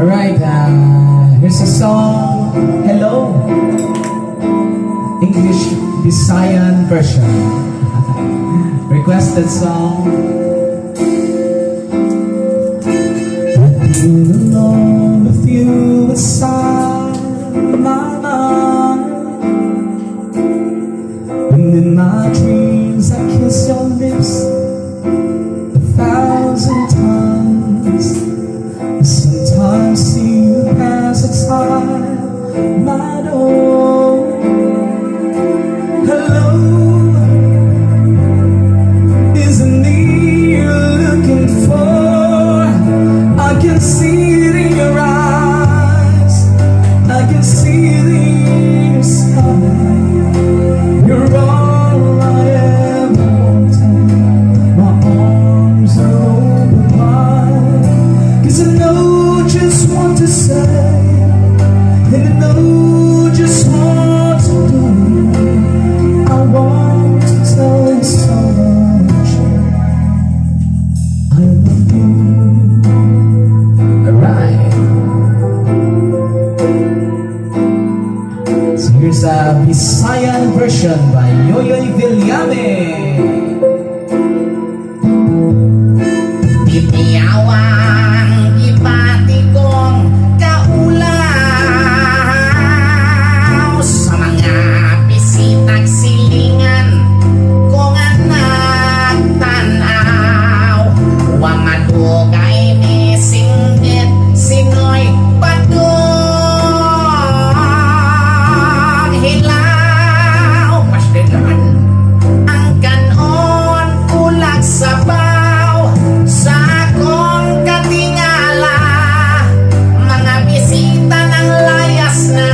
Alright, here's a song, "Hello." English Visayan version. Requested song. I feel alone with you inside my mind. And in my dreams I kiss your lips 1,000 times. I sometimes see you pass outside my door. Hello, is it me you're looking for? I can see it in your eyes. I can see it in your smile. You're all I ever wanted. My arms are open wide. 'Cause I know just what to say, and I know just what to do. I want to tell you so much. I love you. Alright. So here's a Visayan version by Yoyoy Villame. Pipiyawang ipati kong kaulaw sa mga bisitag silingan kung nagtanaw wa madugay ni singgit sinoy padong hilaw pasdilan ang kanon ulag sabaw sa akong katingala, mga bisita ng layas na.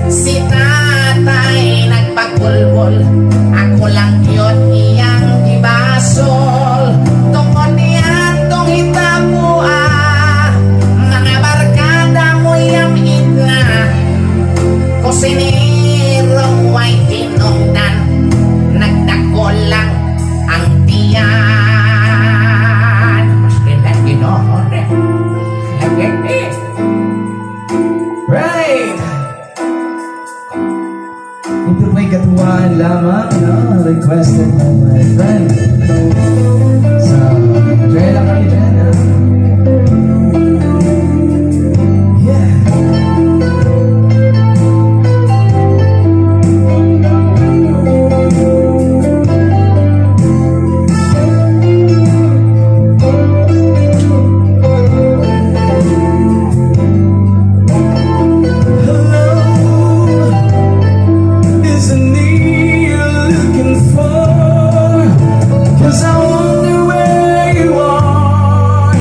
Si tatay nagpagulbol, ako lang yun iyang gibasol tungod niya tong hitabo. Mga barkada mo yamit na, kusinero ay tinungdan, nagdako lang ang tiyan. Pastilan Ginoo. Right! Ito po'y katuwaan lamang, no? Requested by my friend. So, enjoy lang kami dyan, ha? Yeah! Hello, is it me you're looking for? 'Cause I wonder where you are,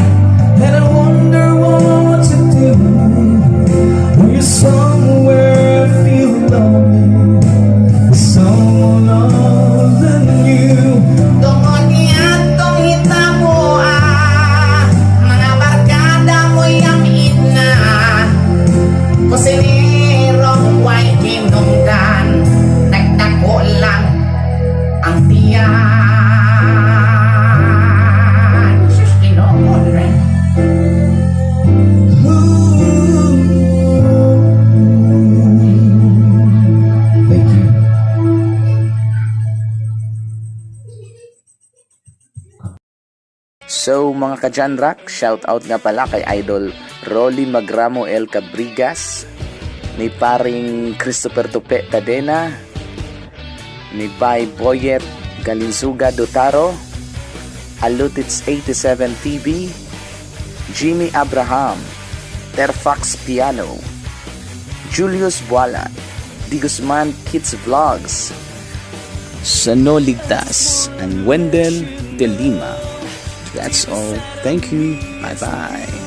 and I wonder what to do. When you're somewhere feel lonely, with someone other than you. Tungod niya tong hitabo, mga barkada mo yamit na, kusinero way hinungdan, nagdako lang ang tiyan. Sus, Ginoo. Ooh. Thank you. So mga ka-Janrock, shout out nga pala kay Idol Rolly Magramo El Cabrigas, ni paring Christopher Tupe Cadena, ni Bay Boyet Galinsuga Dotaro, Alutits 87 TV, Jimmy Abraham, Terfax Piano, Julius Bualan, Di Guzman Kids Vlogs, Sano Ligtas, and Wendell De Lima. That's all. Thank you. Bye-bye.